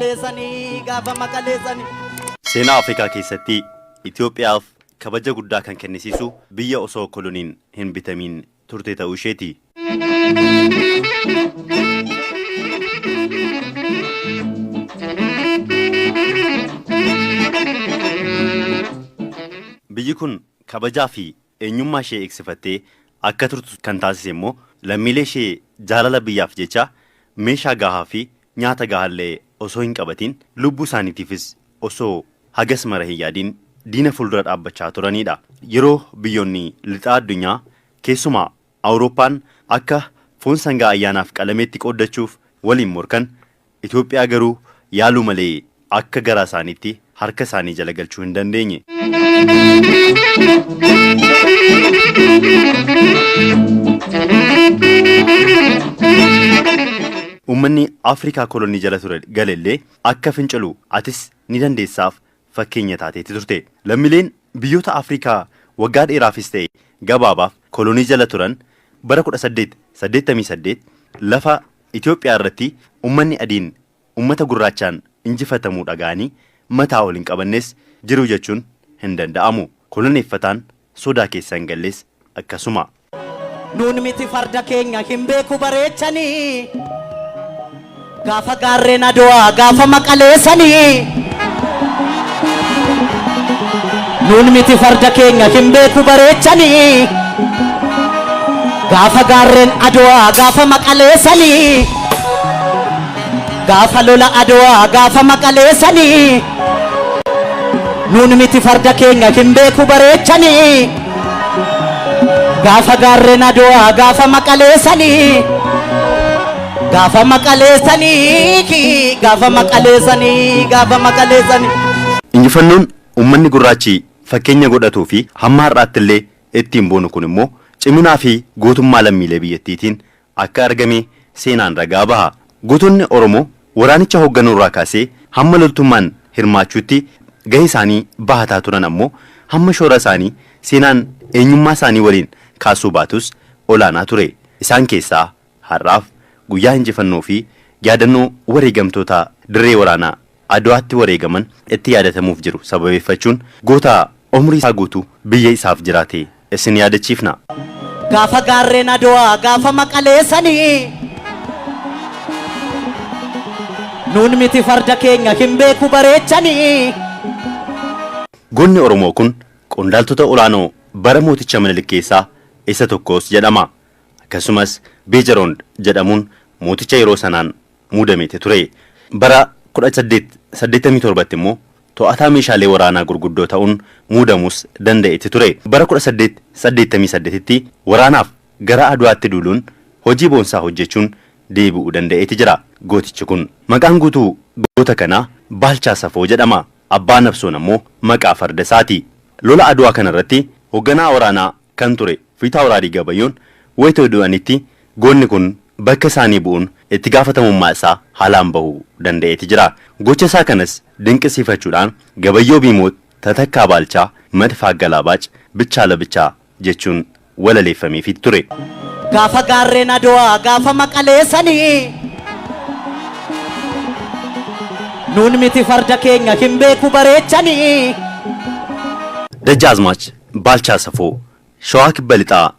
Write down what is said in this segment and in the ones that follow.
maqaleessanii gaafa maqaleessanii. Seenaa Afrikaa keessatti Itoophiyaaf kabaja guddaa kan kennisiisu biyya osoo koloniin hin bitamiin turte ta'uu isheeti. Biyyi kun kabajaa fi eenyummaa ishee eegsifattee akka turtu kan taasise immoo lammiilee ishee jaalala biyyaaf jecha meeshaa gahaa fi nyaata gahaallee osoo hin qabatin lubbuu isaaniitiifis osoo hagas mara hin yaadiin diina fuuldura dhaabbachaa turanidha. Yeroo biyyoonni lixaa addunyaa keessumaa Awurooppaan akka foon sangaa ayyaanaaf qalameetti qooddachuuf waliin morkan, Itoophiyaa garuu yaaluu malee akka garaa isaaniitti harka isaanii jala galchuu hin dandeenye. Uummanni Afrikaa kolonii jala ture galellee akka fincilu atis ni dandeessaaf fakkeenya taateetti turte. Lammiileen biyyoota Afrikaa waggaa dheeraafis ta'e gabaabaaf kolonii jala turan bara 1888 lafa Itoophiyaa irratti uummanni adiin uummata gurraachaan injifatamuu dhaga'anii mataa ol hin qabannes jiru jechuun hin danda'amu. Koloneeffataan sodaa keessa hin galles akkasuma. Nuun miti farda keenya hin beeku bareechanii. Gaafa gaarreen Adowaa gaafa maqaleessanii. Nuun miti farda keenya hin beeku bareechanii. Gaafa gaarreen Adowaa gaafa maqaleessanii. Gaafa lola Adowaa gaafa maqaleessanii. Nuun miti farda keenya hin beeku bareechanii. Gaafa gaarreen Adowaa gaafa maqaleessanii. Gaafa maqaleessanii gaafa maqaleessanii gaafa maqaleessanii. Injifannoon uummanni gurraachi fakkeenya godhatuu fi hamma har'aatti illee ittiin boonu kun immoo ciminaa fi gootummaa lammiilee biyyattiitiin akka argame seenaan ragaa baha. Gootonni Oromoo waraanicha hoogganuurraa kaasee hamma loltummaan hirmaachuutti gahee isaanii bahataa turan ammoo hamma shoora isaanii seenaan eenyummaa isaanii waliin kaasuu baatus olaanaa ture. Isaan keessaa har'aaf guyyaa injifannoo fi yaadannoo wareegamtoota dirree waraanaa Adwaatti wareegaman itti yaadatamuuf jiru sababeeffachuun goota umrii isaa guutuu biyya isaaf jiraate isin yaadachiifna. Gaafa gaarreen Adowaa gaafa maqaleessanii. Nuun miti farda keenya hin beeku bareechanii. Goonni Oromoo kun qondaaltota olaanoo bara mooticha Minilik keessaa isa tokkos jedhama. Akkasumas Beejaroond jedhamuun mooticha yeroo sanaan muudameeti ture. Bara 1887tti immoo to'ataa meeshaalee waraanaa gurguddoo ta'uun muudamuus danda'eeti ture. Bara 1888tti waraanaaf gara Adwaatti duuluun hojii boonsaa hojjechuun deebi'uu danda'eeti jira gootichi kun. Maqaan guutuu goota kanaa Baalchaa Safoo jedhama. Abbaa Nabsoon ammoo maqaa farda isaati. Lola Adwaa kanarratti hoogganaa waraanaa kan ture Fiitaawuraarii Gabayyoon wayita du'anitti goonni kun bakka isaanii bu'uun itti gaafatamummaa isaa haalaan bahuu danda'eeti jira. Gocha isaa kanas dinqisiifachuudhaan Gabayyoo Biimoot Tatakkaa Baalchaa Madfaa Galaabaach Bichaa Labichaa jechuun walaleeffameefii ture. Gaafa gaarreen Adowaa gaafa maqaleessanii. Nuun miti farda keenya hin beeku bareechanii. Dajjaazmaach Baalchaa Safoo Shawaa Kibba Lixaa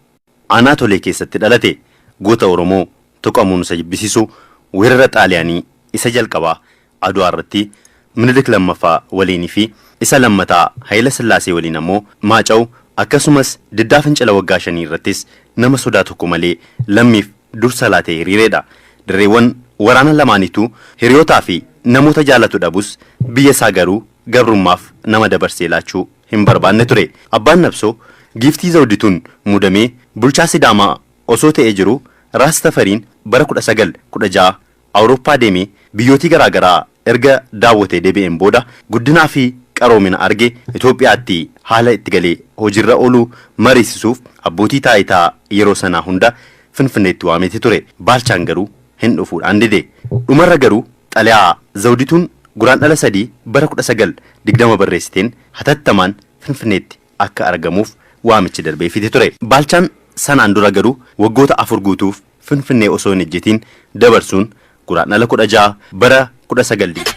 Aanaa Tolee keessatti dhalate. Goota Oromoo tuqamuun isa jibbisiisu weerara Xaaliyaanii isa jalqabaa Adwaa irratti Minilik lammaffaa waliinii fi isa lammataa Hayila Sillaasee waliin ammoo Maacaw akkasumas diddaa fincila waggaa shanii irrattis nama sodaa tokko malee lammiif dursa laatee hiriireedha. Dirreewwan waraana lamaaniitu hiriyootaa fi namoota jaalatu dhabus biyya isaa garuu gabrummaaf nama dabarsee laachuu hin barbaanne ture. Abbaan Nabsoo giiftii Zawdituun muudamee bulchaa Sidaamaa osoo ta'ee jiru Raas Tafariin bara 1916 Awurooppaa deemee biyyootii garaagaraa erga daawwatee deebi'een booda guddinaa fi qaroomina arge Itoophiyaatti haala itti galee hojiirra oolu mariisisuuf abbootii taayitaa yeroo sanaa hunda Finfinneetti waameeti ture. Baalchaan garuu hin dhufuudhaan dide. Dhumarra garuu xalayaa Zawdituun Guraandhala 3 bara 1920 barreessiteen hatattamaan Finfinneetti akka argamuuf waamichi darbeefiti ture. Baalchaan sanaan dura garuu waggoota afur guutuuf Finfinnee osoo hin ejjetiin dabarsuun Guraandhala 16 bara 1920